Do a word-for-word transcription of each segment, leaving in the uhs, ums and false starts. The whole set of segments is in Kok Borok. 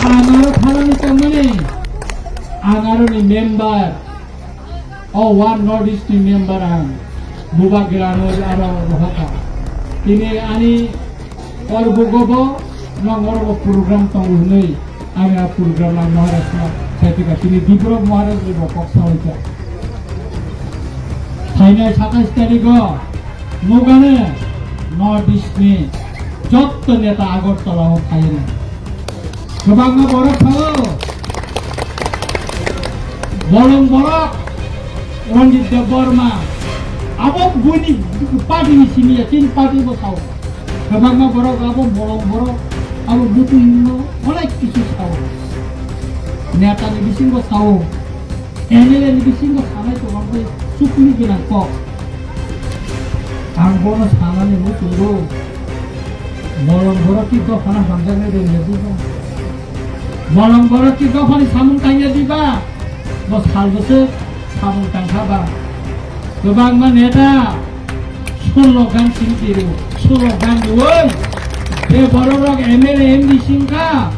Ang aro thanani tongmani, ang aroni member, o One North East ni member ang, Bubagra no aro rohorkha. Tini ani Oro bo gobo, nang oro bo program tongo hinui, ani a program ang Maharaj no, setika tini Dipro Maharaj ni bo kok sawaikha. Phainai satais tarikh o, nugane, North East ni, jotto neta Agartala o phainai. Kwbangma borok sao. Bolong borok Ranjit Debbarma. Abo buini party ni simi ya, chini party bo sao. Kwbangma borok abo bolong borok, abo butui no onek kisu sao. Neta ni bisingo sao. M L A ni bisingo sanai tongo tei chukli gwnang kok. Ang bono sanani muchungo. Bolong borok ki dophano hamjaknai rwngya diba? Bolong borok ki dophani samung tangya diba? Bo sal bwswk samung tangkha ba? Kwbangma neta sullo gan simi tiru, sullo gan diwi. Be borok rok M L A M D singkha.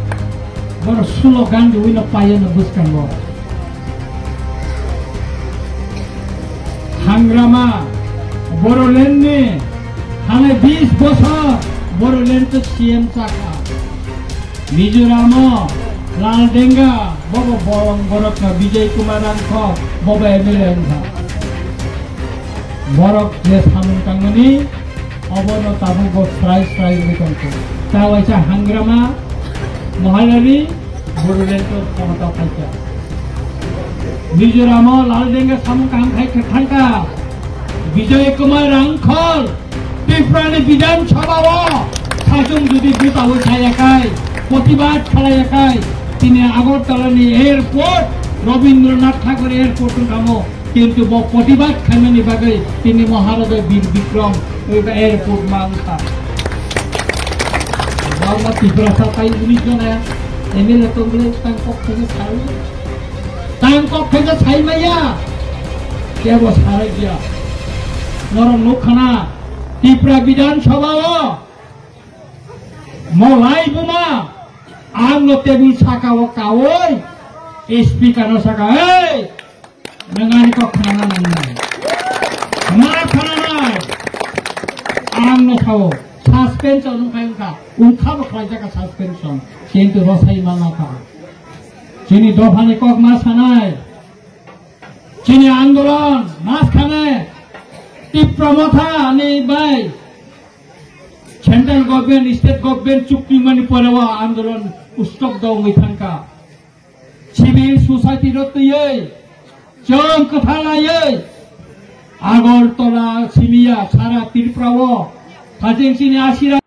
Borok sullo gan diwi no paiya no bwskango. Hangrama, Bodoland ni, hanai bis bosor Bodoland to C M chakha. Mizoramo, Lal Denga, bobo bolong borok no Bijay Kumar Rangkhol, bobo M L A wngkha. Borok je samung tangmani, obono tabuk bo srai srai wngwi tongkha. Ta waisa Hangrama, Maharani, Bodoland to khomota phaikha. Mizoramo Lal Denga samung kaham khai thangkha. Bijay Kumar Rangkhol, Tripura ni Bidhan Sabha o sachung jodi butawi sayakai, protibad khalayakai, tini Agartala ni airport, Rabindranath Tagore airport wngkha mo. Kintu bo protibad khaimani bagwi tini Maharaja Bir Bikram eba airport ma wngkha. Bangma Tiprasa tai unis jona M L A tongwi tang kok khaina sai. Tang kok khaina sai maya. Kebo sarai dia. Norok nukhana Tipra Bidhan Sabha o molai buma ang no table saka o kawi speaker no saka, "Hey!" Nwng ani kok khwnana nangnai. Ma khwnanai. Ang no sao. Suspension wngkha wngkha. Wngkha bo khlaijak kha suspension. Kintu rosai ma nakha. Chini dophani kok ma sanai. Chini andolon mas khane. Tipra Motha ni bai. Central government, state government chukti mani pore o andolon stop da wngwi thangkha. Civil society rok twiwi, chwng kwtha laiwi, Agartala simiya sara Tripura o, hajeng chini asira